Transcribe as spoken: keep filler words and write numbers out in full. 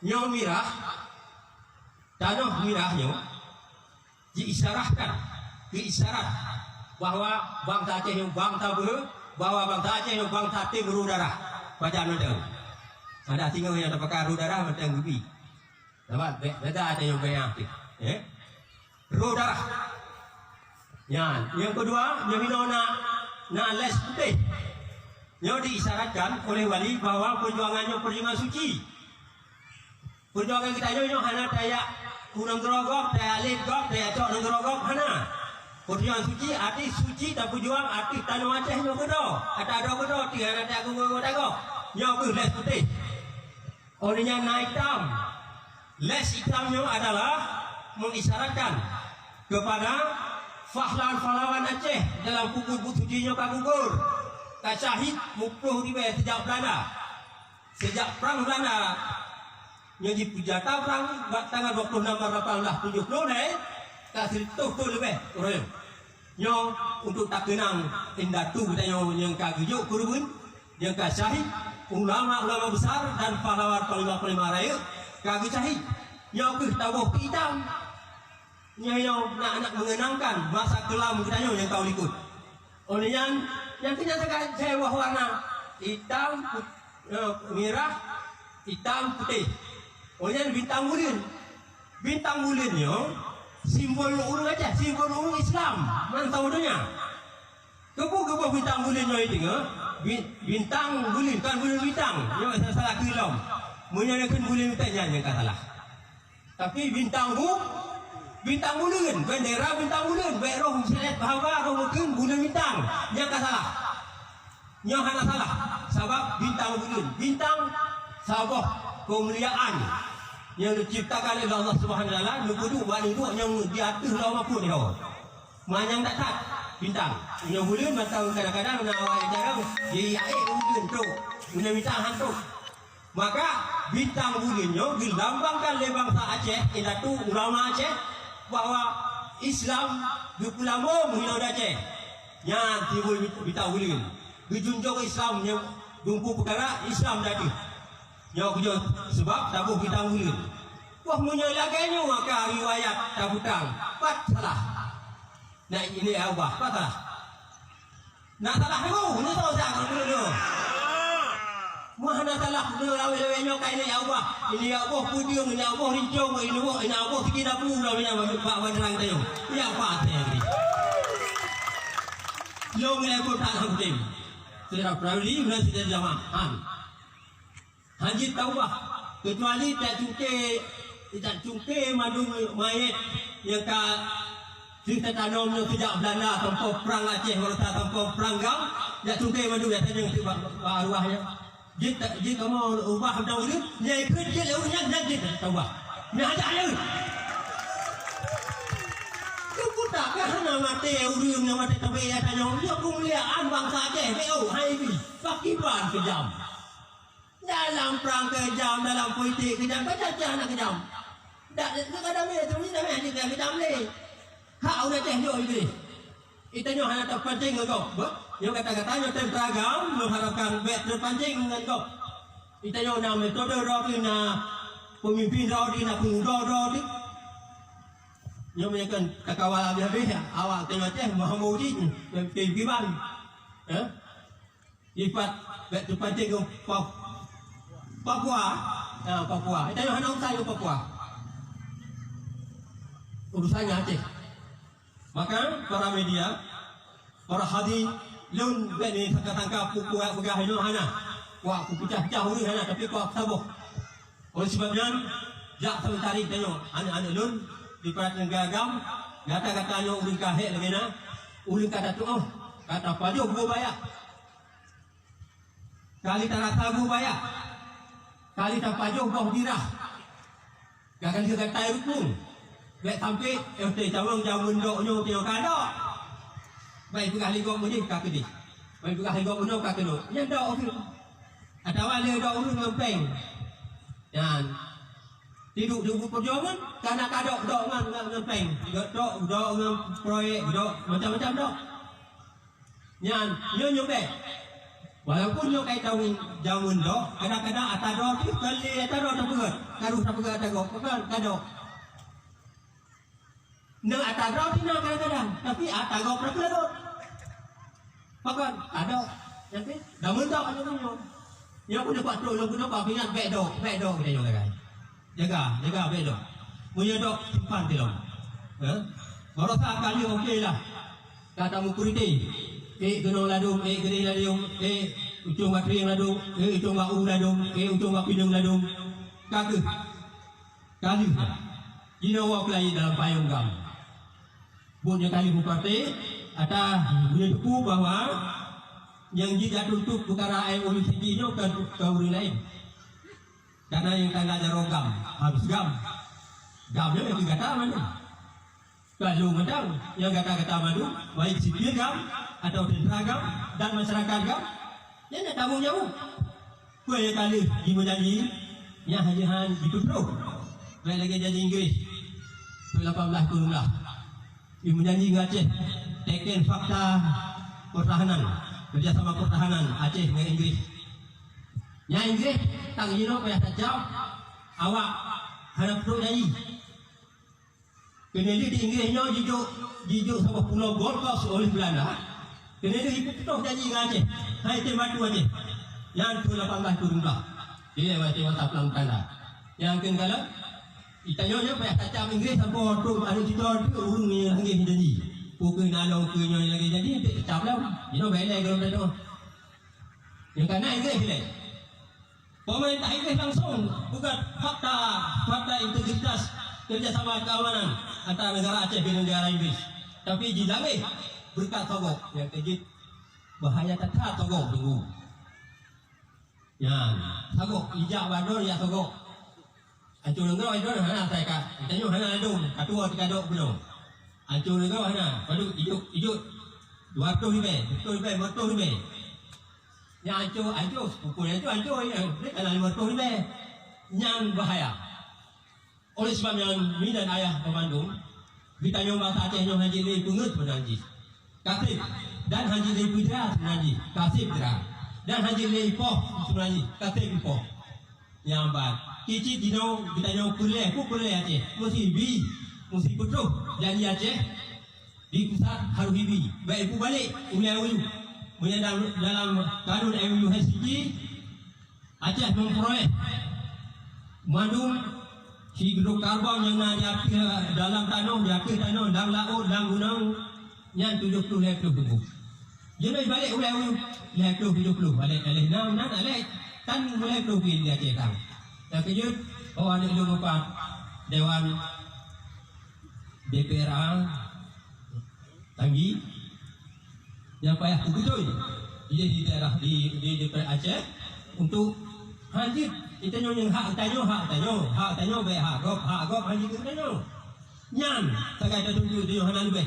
Nyoe mirah, tanoh mirah nyoe jiisyarahkan, jiisyarat bahwa bansa Aceh nyoe bansa beuhe, bahwa bansa Aceh nyoe bansa tem roh darah. Pajan mantong. Ada singoh nyang tapakar roh darah mantong geubi. Sabab be-, beda Aceh nyoe banyak teuh. Eh? Roh darah. Nyan, nyang keudua, nyoe hinoe na, na les putéh. Nyoe diisyaratkan oleh wali bahwa perjuangan nyoe perjuangan suci. Perjuangan geutanyoe nyoe hana tajak u nanggroe gob, tajak lét gob, tajak cok nanggroe gob, hana. Perjuangan suci, arti suci tapeujuang ateueh tanoh Aceh nyoe keudroe, ata droe keudroe, ti hana tajak geugoe-goe tagob. Nyoe kheueh les putéh. Oleh nyan na itam. Les itam nyoe adalah mengisyaratkan kepada pahlawan-pahlawan Aceh dalam kubur-kubur suci nyoe ka gugur, ka syahid muplôh ribèe sejak Belanda. Sejak Prang Belanda nyoe jipeujata prang bak tanggal dua puluh enam Maret lapan belas tujuh puluh lhèe, ka sireutoh thôn leubeh uroe nyoe. Nyoe untuk takeunang indatu geutanyoe nyang ka geujok keureubeuen, nyang ka syahid, ulama-ulama besar dan pahlawan-pahlawan rayeuk ka geusyahid. Nyoe kheueh taboh keu itam. Nyoe, nyoe na, na mengenangkan masa kelam geutanyoe nyang ka u likot. Oleh nyan, nyang keu nyan sagai jai boh warna, itam, put-, eh, mirah, itam, putéh. Oleh nyan bintang buleuen. Bintang buleuen nyoe simbol ureueng Aceh, simbol ureueng Islam mantong donya. Keupeue geuboh bintang buleuen nyoe teungoh? Bi-, bintang buleuen, kon buleuen bintang. Nyoe salah keu lom. Meunyoe kheun buleuen bintang, nyan nyang ka salah. Tapi bintang bu-, bintang buleuen, bendera bintang buleuen, bèk roh silet haba, roh meukeuen buleuen bintang. Nyan ka salah. Nyoe hana salah, sabab bintang buleuen, bintang saboh keumuliaan nyang diciptakan oleh Allah Subhanahu Wa Taala, neupeuduek bak neudok nyang di ateueh Lauh Mahfuz nyoe. Manyang that-that bintang. Nyoe buleuen mantong kadang-kadang na awak jarang, jiaék buleuen trok, buleuen bintang han trok. Maka bintang buleuen nyoe geulambangkan lé bansa Aceh, indatu ulama Aceh, bahwa Islam geupeulambông hinoe di Aceh. Nyan timbul bintang buleuen. Geujunjung Islam nyoe dumpeue peukara Islam di ateueh. Nyoe keujeuet seubab taboh bintang buleuen. Wah, meunyoe lagèe nyoe maka riwayat tapeutang, pat salah. Nak ini ya Allah, pat salah. Nak salah dulu, ini salah dulu. Wah, nak salah dulu, lawét-lawét nyoe ka ini ya Allah. Ini ya Allah puding, ini ya Allah rincong, ini ya Allah, ini ya Allah siki dapu, lawét nyoe bak bandarang tayong. Ya apa saya tadi? Long level tak penting. Sudah perawi, sudah jamaah. Han jeuet taubah, keucuali tajak cungké, tajak cungké mandum manyét nyang ka jeuet tatanom nyoe sejak Belanda sampoe Prang Aceh, bak sampoe Prang GAM, tajak cungké mandum, ya, tajak cungké bak, bak arwah nyan. Jeuet ta-, jeuet kamoe ubah undang-undang, nyang ikheun jeuet lé ureueng nyan, nyan jeuet taubah. Nyan hana jeuet. Keupeue tak hana maté ureueng nyang maté tabé ya tanyong, nyoe keumuliaan bansa Aceh, B O, hai bi, pakiban keujam. Dalam prang keujam, dalam politik keujam, kan cacah na keujam. Dak, dak, dak damé, tapi damé hana keujam lé. Hak ureueng Aceh jok Inggris. Geutanyoe hana tapancing ngon gob, beuh? Nyoe gata-gata nyoe tem seragam, mengharapkan bèk tapancing ngon gob. Geutanyoe na metode droe teuh, na pemimpin droe teuh, na peumuda droe teuh. Nyoe meunyoe kan takawal habéh-habéh, awak geutanyoe Aceh, meuhambô cit, kiban. Eh? Ipat bèk tapancing ngon Pa-, Papua. Ha, Papua. Geutanyoe hana urusan ngon Papua. Urusan nyan Aceh. Maka, para media, para hadi, lôn bèk neusangka-sangka peue-peue nyang peugah nyoe hana. Kuwak kupeucah-peucah ureueng hana, tapi kuwak saboh. Oleh sebab nyan, jak sabe tarék tanyoe, aneuk-aneuk lôn, di Prat Negara GAM, gata-gata nyoe ureueng ka hék lagèe na, ureueng ka tatu'oh, ka tapajoh buet baya. Kali tarasa buet baya, kali tapajoh boh dirah. Ka kali gata rukun. Bèk sampé, eh, teuh, cawang jameun dok nyoe teuh ka dok. Bèk peugah lé gob meudeh ka keudeh. Bèk peugah lé gob meunoe ka keudok. Nyan dok ureueng. Atawa lé dok ureueng ngon péng. Nyan. Tiduek di buku perjuangan, ka na ka dok, dok ngon, ngon, ngon péng. Dok, dok, dok ngon proyek, dok macam-macam dok. Nyan, nyoe nyoe bèk. Walaupun nyoe kai tahu jameun dok, kadang-kadang ata droe pih kon lé ata droe tapeugah, taruh tapeugah ata gob, bukan, ata dok. Nang ata droe pih na kadang-kadang, tapi ata gob na keulagot. Bukan, ata dok. Jadi, jameun dok hanya nyoe. Nyoe pun dapat trok, nyoe pun dapat ingat, bèk dok, bèk dok, kita nyoe kadang. Jaga, jaga bèk dok. Meunyoe dok, simpan tilom. Ha? Baroesa kali okey lah. Ka tamu kuriti. Eh, gunong ladum, eh, gede ladum, eh, ucung batrieng ladum, eh, ucung bak u ladum, eh, ucung bak pinung ladum. Ka keuh. Ka lheueh. Jinoe woe keulayi dalam payong gam. Buet nyoe ka lheueh muparti, ata bunoe teupeu bahwa nyang jijak tuntot peukara M O U City nyoe ka, ka ureueng laén. Karena nyang tanda jaroe gam, harus gam. Gam nyoe nyang gata mandum. Ka lheueh mantong, nyang gata-gata mandum, baik sipil gam, atau tentara gam, dan masyarakat gam, nyan na tanggong jaweueb. Peue nyang ka lheueh jimeujanji, nyan hana han jipeutroh. Bèk lagèe janji Inggris, lapan belas kurun lah. Jimeujanji ngon Aceh, teken fakta pertahanan, kerjasama pertahanan Aceh ngon Inggris. Nyan Inggris, tang jinoe payah tacok, awak hana peutroh janji. Keuneulheueh di Inggris nyoe jijok, jijok saboh pulo Gold Coast oleh Belanda. Keuneulheueh jipeutoh janji ngon Aceh, hai tem batu Aceh. Nyan thôn lapan belas thôn dua belas. Di Aceh masa Perang Belanda. Nyang keu galak, geutanyoe nyoe payah tacam Inggris sampoe trok aneuk cucoe teuh ureueng nyang lagèe janji. Peu keuh na lom keu nyoe lagèe janji, teuh tacam lom. Jinoe bèk lé gohlom tanyoe. Nyang kana Inggris lé. Pemerintah Inggris langsung peugah fakta, fakta integritas kerjasama keamanan antara negara Aceh dengan negara Inggris. Tapi jilangeh beureukat sogok nyang keujeuet bahaya that-that sogok deungoe. Nyan, sogok, ijak bak droe jak sogok. Ancô nanggroe droe hana asai ka. Tanyoe hana ladôm, ka tuwoe teuka dok bunoe. Ancô nanggroe hana, padub ijuk, ijuk. Dua reutôh ribèe, reutôh ribèe, lima reutôh ribèe. Nyang ancô, ancô, seupukul ancô, ancô, ya, lé kana lima reutôh ribèe. Nyan bahaya. Oleh sebab nyan, mi dan ayah banmandum, geutanyoe bangsa Aceh nyoe hana jeuet lé peungeut meunan jih. Ka sép, dan hana jeuet lé peudra meunan jih. Ka sép dra. Dan hana jeuet lé ipoh meunan jih. Ka sép ipoh. Nyang ban. Cit-cit jinoe geutanyoe peureulèe, peue peureulèe Aceh. Meusti bi, meusti peutroh janji Aceh. Di pusat harôh ibi, bèk ipeubalek ulèe M O U. Meunyoe dalam, dalam kanun M O U Helsinki, Aceh meupeuroleh mandum hidrokarbon nyang na di ateueh dalam tanoh, di ateueh tanoh, lam laôt, lam gunong, nyan tujoh ploh lhèe ploh ribu. Jinoe ibalek ulèe M O U, lhèe ploh tujoh ploh, alèh, alèh nam, nan alèh tan lhèe ploh pih di Aceh tan. Nyang keujeuet, oh, aneuk lôn meupat, Dewan D P R A, Tanggi, nyang payah kubeutôi di, di daerah di, di, di Aceh untuk hanjeuet geutanyoe nyang hak geutanyoe, hak geutanyoe, hak geutanyoe, bèk hak gob, hak gob hanjeuet geutanyoe. Nyan sagai tatunjuk tanyoe hana leubeh.